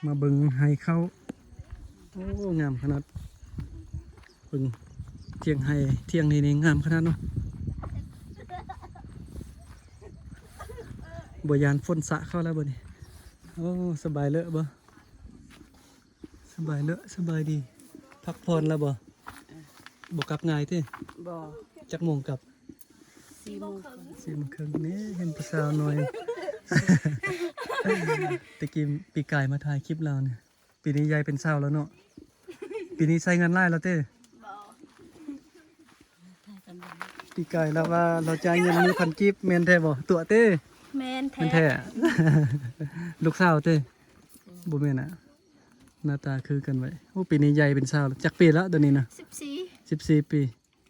ມາເບິ່ງໄຮ່ເຂົ້າ. ໂອ້ ງາມຂະໜາດ. ເບິ່ງທ່ຽງໄຮ່ທ່ຽງນີ້ນີ້ງາມຂະໜາດເນາະ. ບໍ່ຢ້ານຝົນສະເຂົ້າແລ້ວບັດນີ້. ໂອ້ ສະບາຍເລີະບໍ່? ສະບາຍເລີະ ສະບາຍດີ. ພັກຜ່ອນແລ້ວບໍ່? ບໍ່ກັບງ່າຍຕິ? ບໍ່. ຈັກໂມງກັບ? ສີ່ໂມງເຄິ່ງ. ສີ່ໂມງເຄິ່ງ. ນີ້ເຫັນຜູ້ສາວນ້ອຍ ແຕ່ກີ້ປີກາຍມາຖ່າຍຄລິບລາວນີ້. ປີນີ້ໃຫຍ່ເປັນສາວແລ້ວເນາະ. ປີນີ້ໃຊ້ເງິນຫຼາຍແລ້ວເຕ? ບໍ່. ປີກາຍລາວວ່າລາວຈ່າຍເງິນມື້ພັນກີບ ແມ່ນແທ້ບໍ່? ຕົວະເຕ? ແມ່ນແທ້. ແມ່ນແທ້. ລູກສາວເຕ? ບໍ່ແມ່ນນະ. ໜ້າຕາຄືກັນໄວ້. ໂອ້ ປີນີ້ໃຫຍ່ເປັນສາວແລ້ວ. ຈັກປີແລ້ວດຽວນີ້ນະ? ສິບສີ່. ສິບສີ່ປີ.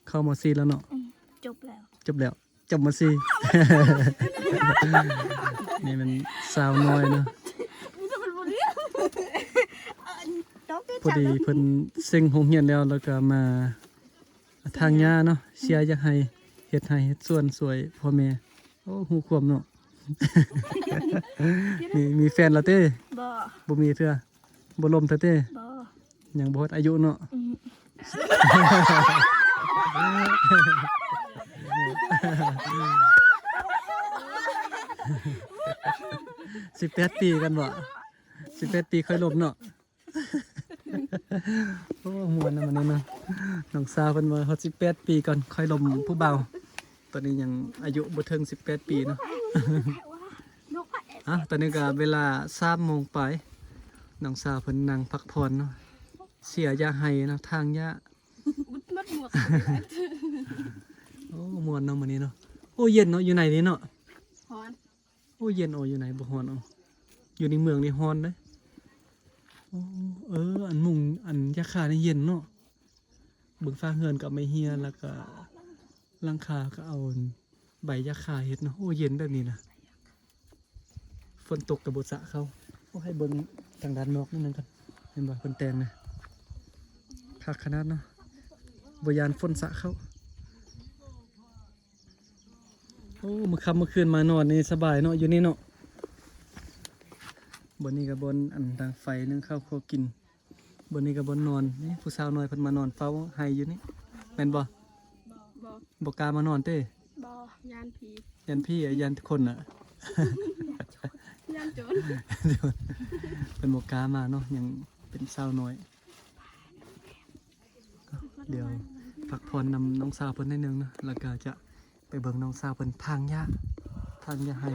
ເຂົ້າ ມ.ສີ່ ແລ້ວເນາະ? ອືມ ຈົບແລ້ວ. ຈົບແລ້ວ. ຈົບ ມ.ສີ່. ນີ້ແມ່ນສາວນ້ອຍເນາະ. ພໍດີເພິ່ນເສັງໂຮງຮຽນແລ້ວ ແລ້ວກໍມາຖາງຫຍ້າເນາະ. ເສຍຢາກໃຫ້ເຮັດໄຮ່ເຮັດສວນຊ່ວຍພໍ່ແມ່. ໂອ້ ຮູ້ຄວາມເນາະ. ມີ ມີແຟນແລ້ວເຕ? ບໍ່. ບໍ່ມີເທື່ອ. ບໍ່ລົມເທື່ອເຕ? ບໍ່. ຍັງບໍ່ຮອດອາຍຸເນາະ. ອືມ. ສິບແປດປີກັນບໍ່? ສິບແປດປີຄ່ອຍລົມເນາະ. ໂອ້ ມ່ວນນຳອັນນີ້ເນາະ. ນ້ອງສາວເພິ່ນວ່າຮອດສິບແປດປີກ່ອນຄ່ອຍລົມຜູ້ບ່າວ. ຕອນນີ້ຍັງອາຍຸບໍ່ເຖິງສິບແປດປີເນາະ. ອ່ະ ຕອນນີ້ກໍເວລາສາມໂມງປາຍ. ນ້ອງສາວເພິ່ນນັ່ງພັກຜ່ອນເນາະ. ເສຍຢາກໃຫ້ເນາະ ຖາງຫຍ້າ. ໂອ້ ມ່ວນເນາະມື້ນີ້ເນາະ. ໂອ້ ເຢັນເນາະ ຢູ່ໃນນີ້ເນາະ. ຮ້ອນ. ໂອ້ ເຢັນ ໂອ້ ຢູ່ໃນບໍ່ຮ້ອນ. ເອົາ ຢູ່ໃນເມືອງນີ້ຮ້ອນເດ້. ໂອ້ ເອີ ອັນມຸງ ອັນຫຍ້າຄານີ້ເຢັນເນາະ. ເບິ່ງຝາເຮືອນກໍເອົາໄມ້ເຮ່ຍ ແລ້ວກໍຫຼັງຄາກໍເອົາໃບຫຍ້າຄາເຮັດເນາະ. ໂອ້ ເຢັນແບບນີ້ນະ. ຝົນຕົກກໍບໍ່ສະເຂົ້າ. ໂອ້ ໃຫ້ເບິ່ງທາງດ້ານນອກໜ້ອຍໜຶ່ງກ່ອນ. ເຫັນບໍ່ ເພິ່ນແຕ່ງນະ ຄັກຂະໜາດເນາະ. ບໍ່ຢ້ານຝົນສະເຂົ້າ. ໂອ້ ມື້ຄ່ຳມື້ຄືນມານອນນີ້ສະບາຍເນາະ ຢູ່ນີ້ເນາະ. ບ່ອນນີ້ກໍບ່ອນອັນດັງໄຟ ໜຶ້ງເຂົ້າຄົວກິນ. ບ່ອນນີ້ກໍບ່ອນນອນ. ນີ້ຜູ້ສາວນ້ອຍເພິ່ນມານອນເຝົ້າໄຮ່ຢູ່ນີ້ ແມ່ນບໍ່? ບໍ່. ບໍ່ກ້າມານອນເຕ? ບໍ່. ຢ້ານຜີ. ຢ້ານຜີ ຢ້ານຄົນນະ? ຢ້ານໂຈນ. ເພິ່ນບໍ່ກ້າມາເນາະ ຍັງເປັນສາວນ້ອຍ. ດຽວພັກຜ່ອນນຳນ້ອງສາວເພິ່ນໜ້ອຍໜຶ່ງເນາະ ແລ້ວກໍຈະໄປເບິ່ງນ້ອງສາວເພິ່ນຖາງຫຍ້າ ຖາງຫຍ້າໄຮ່.